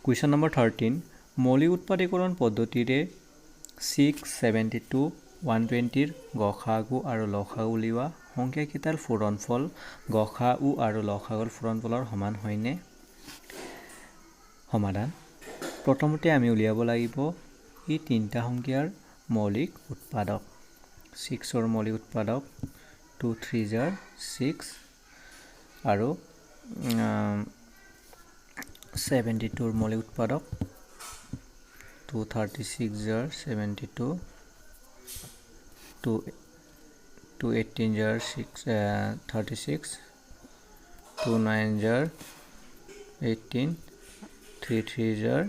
Question number 13, মৌলিক উৎপাদীকৰণ পদ্ধতিৰে 6, 72, 120ৰ গসাগু আৰু লসাগু উলিওৱা। সংখ্যাকেইটাৰ পূৰণফল গসাগু আৰু লসাগুৰ পূৰণফলৰ সমান হয়নে? সমাধান, প্ৰথমতে আমি উলিয়াব লাগিব এই তিনিটা সংখ্যাৰ মৌলিক উৎপাদক। 6ৰ মৌলিক উৎপাদক 2 3 জাৰ 6 আৰু 72ৰ মৌলিক উৎপাদক 2 36 জাৰ 72, 2 2 18 জাৰ 6 36, 2 9 জাৰ 18, 3 3 জাৰ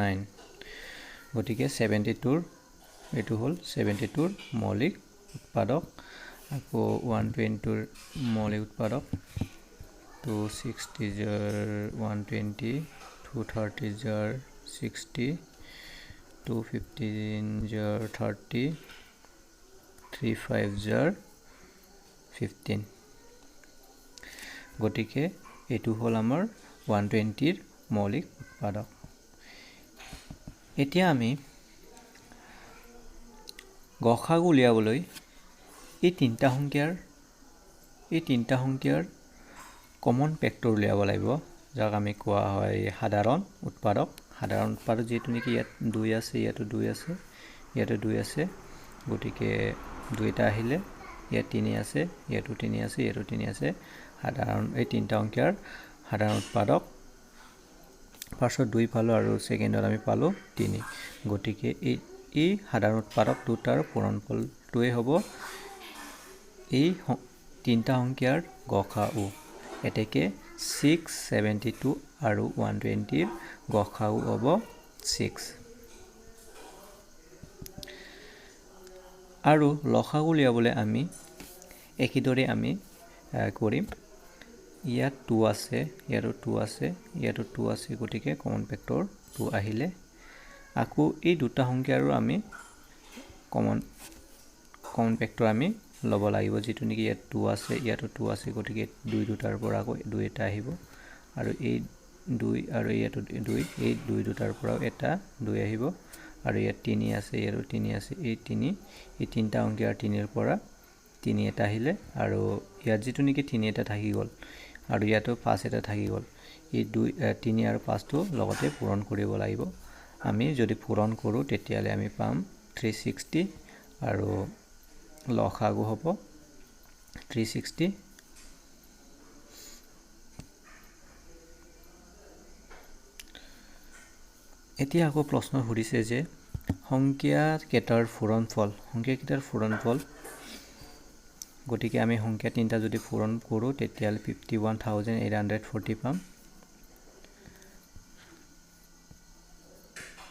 9। গতিকে 72ৰ এইটো হ'ল 72ৰ মৌলিক উৎপাদক। আকৌ 120ৰ মৌলিক উৎপাদক 2 60 জাৰ 120, 2 30 জাৰ 60, 2 15 জাৰ 30, 3 5 জাৰ 15। গতিকে এইটো হ'ল আমাৰ 120ৰ মৌলিক উৎপাদক। এতিয়া আমি গসাগু উলিয়াবলৈ এই তিনিটা সংখ্যাৰ কমন ফেক্টৰ উলিয়াব লাগিব, যাক আমি কোৱা হয় সাধাৰণ উৎপাদক। সাধাৰণ উৎপাদক যিহেতু নেকি ইয়াত 2 আছে, ইয়াতো 2 আছে, ইয়াতো 2 আছে, গতিকে 2টা আহিলে ইয়াত 3 আছে, ইয়াতো 3 আছে, ইয়াতো 3 আছে। সাধাৰণ এই তিনিটা সংখ্যাৰ সাধাৰণ উৎপাদক ফাৰ্ষ্টত 2 পালোঁ আৰু ছেকেণ্ডত আমি পালোঁ 3। গতিকে এই সাধাৰণ উৎপাদক দুটাৰ পূৰণফলটোৱে হ'ব এই তিনিটা সংখ্যাৰ গসাগু। এতেকে 6, 72 আৰু 120ৰ গসাগু হ'ব 6। আৰু লসাগু উলিয়াবলৈ আমি একেদৰে আমি কৰিম। ইয়াত 2 আছে, ইয়াতো 2 আছে, ইয়াতো 2 আছে, গতিকে কমন ফেক্টৰ 2 আহিলে। আকৌ এই দুটা সংখ্যাৰো আমি কমন ফেক্টৰ আমি ল'ব লাগিব, যিটো নেকি ইয়াত 2 আছে, ইয়াতো 2 আছে, গতিকে 2 দুটাৰ পৰা আকৌ 2 এটা আহিব, আৰু এই 2 আৰু ইয়াতো 2, এই 2 দুটাৰ পৰাও এটা 2 আহিব, আৰু ইয়াত 3 আছে, ইয়াতো 3 আছে, এই 3, এই তিনিটা সংখ্যাৰ 3ৰ পৰা 3 এটা আহিলে, আৰু ইয়াত যিটো নেকি 3 এটা থাকি গ'ল, আৰু ইয়াতো 5 এটা থাকি গ'ল। এই 2 3 আৰু 5টো লগতে পূৰণ কৰিব লাগিব। আমি যদি পূৰণ কৰোঁ তেতিয়াহ'লে আমি পাম 360 আৰু লসাগু হ'ব 360। এতিয়া আকৌ প্ৰশ্ন সুধিছে যে সংখ্যাকেইটাৰ পূৰণফল, গতিকে আমি সংখ্যা তিনিটা যদি পূৰণ কৰোঁ তেতিয়াহ'লে 51,840 পাম।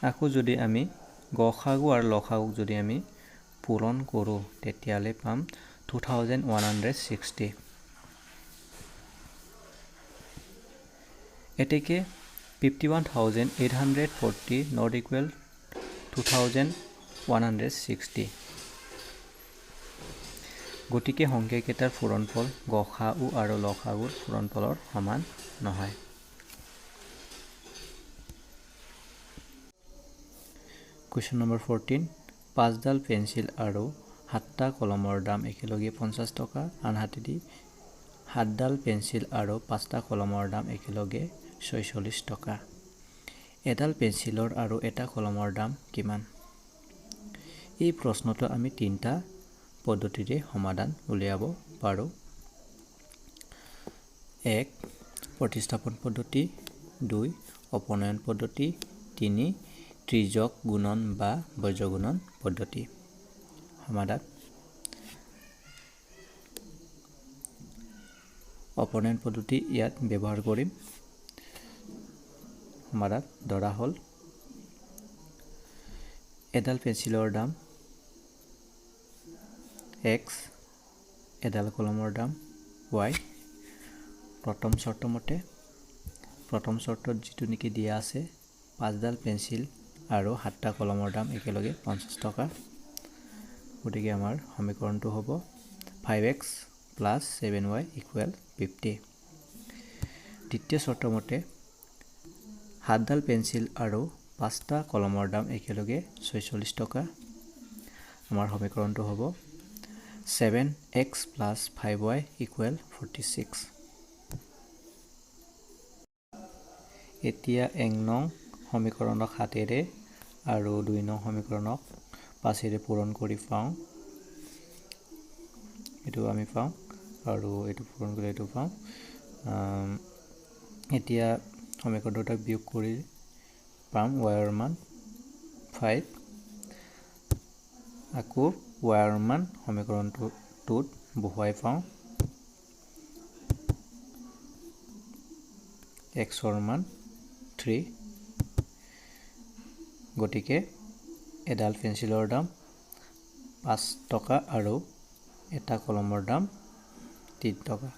আকৌ যদি আমি গসাগু আৰু লসাগুক যদি আমি পূৰণ কৰোঁ তেতিয়াহ'লে পাম 2160। এতেকে 51,840 not equal 2160। গতিকে সংখ্যাকেইটাৰ পূৰণফল গসাগু আৰু লসাগুৰ পূৰণফলৰ সমান নহয়। কুৱেশ্যন নম্বৰ 14, 5ডাল পেঞ্চিল আৰু 7টা কলমৰ দাম একেলগে 50 টকা, আনহাতেদি 7ডাল পেঞ্চিল আৰু 5টা কলমৰ দাম একেলগে 46 টকা। এডাল পেঞ্চিলৰ আৰু এটা কলমৰ দাম কিমান? এই প্ৰশ্নটো আমি তিনিটা পদ্ধতিৰে সমাধান উলিয়াব পাৰোঁ। 1, প্ৰতিস্থাপন পদ্ধতি, 2, অপনয়ন পদ্ধতি, 3, ত্ৰিযক গুণন বা বজ্ৰগুণন পদ্ধতি। সমাধান, অপনয়ন পদ্ধতি ইয়াত ব্যৱহাৰ কৰিম। সমাধান, ধৰা হ'ল এডাল পেঞ্চিলৰ দাম এক্স, এডাল কলমৰ দাম ৱাই। প্ৰথম চৰ্ত মতে, প্ৰথম চৰ্তত যিটো নেকি দিয়া আছে 5ডাল পেঞ্চিল আৰু 7টা কলমৰ দাম একেলগে 50 টকা, গতিকে আমাৰ সমীকৰণটো হ'ব 5x plus 7y equal 50। দ্বিতীয় চৰ্ত মতে সাতডাল পেঞ্চিল আৰু 5টা কলমৰ দাম একেলগে 46 টকা। আমাৰ সমীকৰণটো হ'ব 7x plus 5y equal 46। এতিয়া 1 নং সমীকৰণক 7-এৰে আৰু 2 নং সমীকৰণক 5-এৰে পূৰণ কৰি পাওঁ, এইটো আমি পাওঁ আৰু এইটো পূৰণ কৰিলে এইটো পাওঁ। এতিয়া সমীকৰণ দুটাক বিয়োগ কৰি পাম y-ৰ মান 5। আকৌ y-ৰ মান সমীকৰণটোত বহুৱাই পাওঁ x-ৰ মান 3। গতিকে এডাল পেঞ্চিলৰ দাম 5 টকা আৰু এটা কলমৰ দাম 3 টকা।